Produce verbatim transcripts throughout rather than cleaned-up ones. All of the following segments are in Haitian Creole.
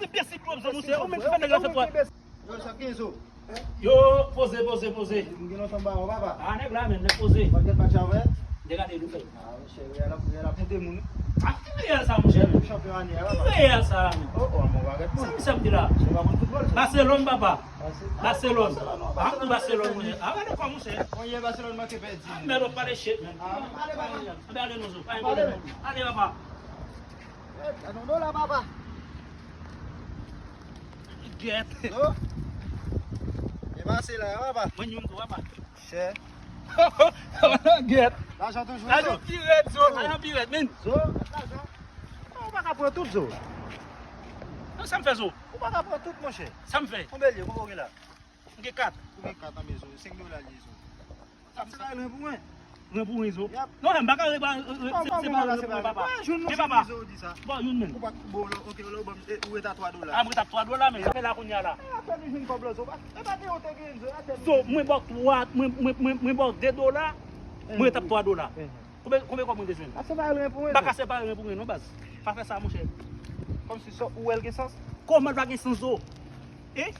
Enbesil twòp zo, monchè. Ou menm ki fè nèg la fè twòp. Yo, sa ki zo? Yo, poze, poze, poze. M gen lontan ba ou, papa. Ah, nèg la, men, nèg poze. Mwen gen patch avè. Degade, nou fè. Ah, monchè, reyèl ap, reyèl ap monte moun. Ah, ki reyèl sa, monchè? Chanpyon ane a, papa. Ki reyèl sa, men? Oh, oh, mwen pa gen moun. Sa misye ap di la? Se pa moun foutbòl, sa. Baselòn, papa. Baselòn. Ah, Baselòn, monchè. Ah, gade kò, monchè. Mwen yè Baselòn manke pèdi. Ah, men, nou pale shit, men. Ah, ale, papa. Ale, ale, non, zo. Pa gen pwoblèm. Ale, papa. Eh, gade yon dola, papa. Gèt. Zo. E pase la, papa. Mwen youn tou, papa. Chè. Gèt. Lajan toujou. Lajan pi rèd, zo. Lajan pi rèd, men. Zo, lajan. Ou pa ka pran tout, zo. Non, sa m fè, zo. Ou pa ka pran tout, monchè. Sa m fè. Konbyen l ye? Konbyen w gen la? M gen kat. Ou gen kat, anben, zo. Senk dola l ye, zo. Sa se pa ren pou ren. Ren pou ren, zo. Yap. Non, men m pa ka ren, ren, ren, se, se pa ren pou ren, papa. Ren, papa. Bon, youn men. Ou pa, bon, ok, lè ou ban m, e, ou ret a twa dola. Ah, mwen t ap twa dola, men. Fè la kounye a la. Atè nou jwenn kòb la, zo. E pa te ou te gen, zo. Atè nou jwenn. Zo, mwen ba w twa, mwen, mwen, mwen, mwen ba w de dola, mwen ret ap twa dola. Konbyen, konbyen kòb mwen bezwen? A, se pa ren pou ren, zo. M pa ka separe ren pou ren, non, baz. Pa fè sa, monchè. Kòmsi sa, ou wè l gen sans? Kòman l pa gen sans, zo? E?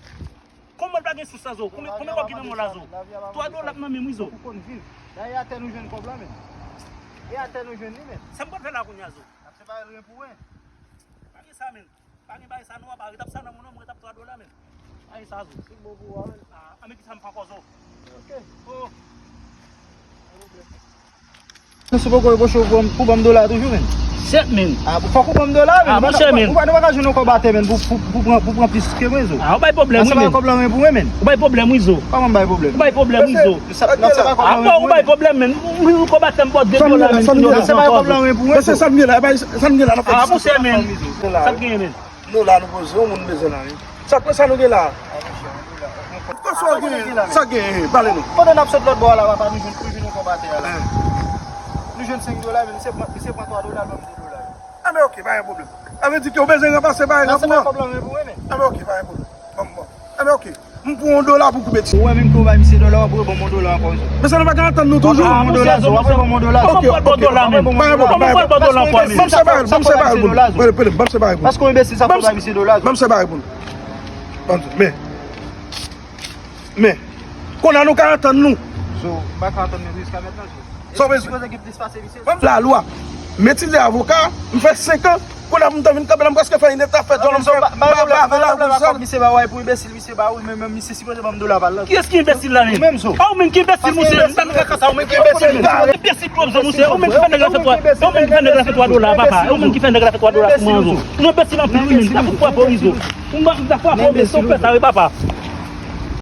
Kòman l pa gen sou sa, zo? Konbyen, konbyen kòb ki nan men w la, zo? Twa dola k nan men m, wi, zo. Pou konn viv. Dayè, atè nou jwenn kòb la, men. E atè nou jwenn li, men. Sa m pral fè la kounye a, zo? N ap separe ren pou ren. Pa gen sa, men. Pa gen bagay sa, non, papa. Ret ap sa nan men w, non, mwen ret ap twa dola, men. Pa gen sa, zo. Se bon pou ou, men. Ah, a, men ki sa m fè ankò, zo? Ok. Oh. Pa gen pwoblèm. Non, se poko reproche w pou, pou ban m dola toujou, men. Shit, men. Ah, fòk ou ban m dola, men. Ah, monchè, men. Ou pa, nou pa ka jwenn yon kòb atè, men, pou, pou, pou pran, pou pran plis ke mwen, zo. Ah, ou bay pwoblèm, wi, men. A, se pa yon kòb lan, men, pou mwen, men. Ou bay pwoblèm, wi, zo. Kòman m bay pwoblèm? Ou bay pwoblèm, wi, zo. Sa, non, se pa kòb lan, men, pou mwen. Ah, bon, ou bay pwoblèm, men. Wi, ou kòb atè m ba w de dola, men. Sa m gen la, sa m gen la, sa m gen la, n ap fè sa. Sa k genyen, men? Nou la, nou poze, yon moun bezwen la, wi. Sa k, sa nou gen la? Sa k genyen, sa k genyen, pale nou. Pandan n ap sot lòt bò a la, papa, nou jwenn, nou jwenn yon kòb atè a la. Nou jwenn senk dola, men misye pran, misye pran twa dola, l ban m de dola. Enben, ok, pa gen pwoblèm. Sa vle di ke w bezwen ranpase bagay la pou mwen? Enben, ok, pa gen pwoblèm. Bon, bon. Enben, ok. M pran yon dola pou koupe ti. Ou wè menm ke w bay misye dola, w ap reban m yon dola ankò, zo. Men sa nou pa ka antann nou toujou? Ah, monchè, zo, monchè, ban m yon dola, zo. Ok, ok. Ban m yon dola, men. Pa gen pwoblèm, pa gen pwoblèm. Ban m separe l, ban m separe l, bon. Pale, pale, ban m separe l, bon. Pale, pale, ban m separe l, bon. Paske w enbesil, sa fò w bay misye dola, zo. Ban m separe l, bon. Ban m di, men. Men. Kounye a nou ka antann nou. Zo, m pa ka antann nou jiska mentnan, zo. Sa w bezwen? Sipoze gen plis pase misye. Lalwa. M etidye avoka, m fè senk an, kounye a pou m ta vin kanpe la, m prèske fè inèt afè djòl, m fè, m pa, m pa avè la, misye ba w pou enbesil, misye ba w, men, men misye sipoze ban m dola pa l la. Kiyès ki enbesil la, men? Ou menm, zo. A, ou menm ki enbesil, monchè. M pa nan kaka sa, ou menm ki enbesil, men. Enbesil twòp, zo, monchè. Ou menm ki fè nèg la fè twa, ou menm ki fè nèg la fè twa dola, papa. Ou menm ki fè nèg la fè twa dola pou mwen, zo. Ou enbesil anpil, wi, men. M ta fout frape w, wi, zo. M ta frape w, men, si w fè sa, wi, papa.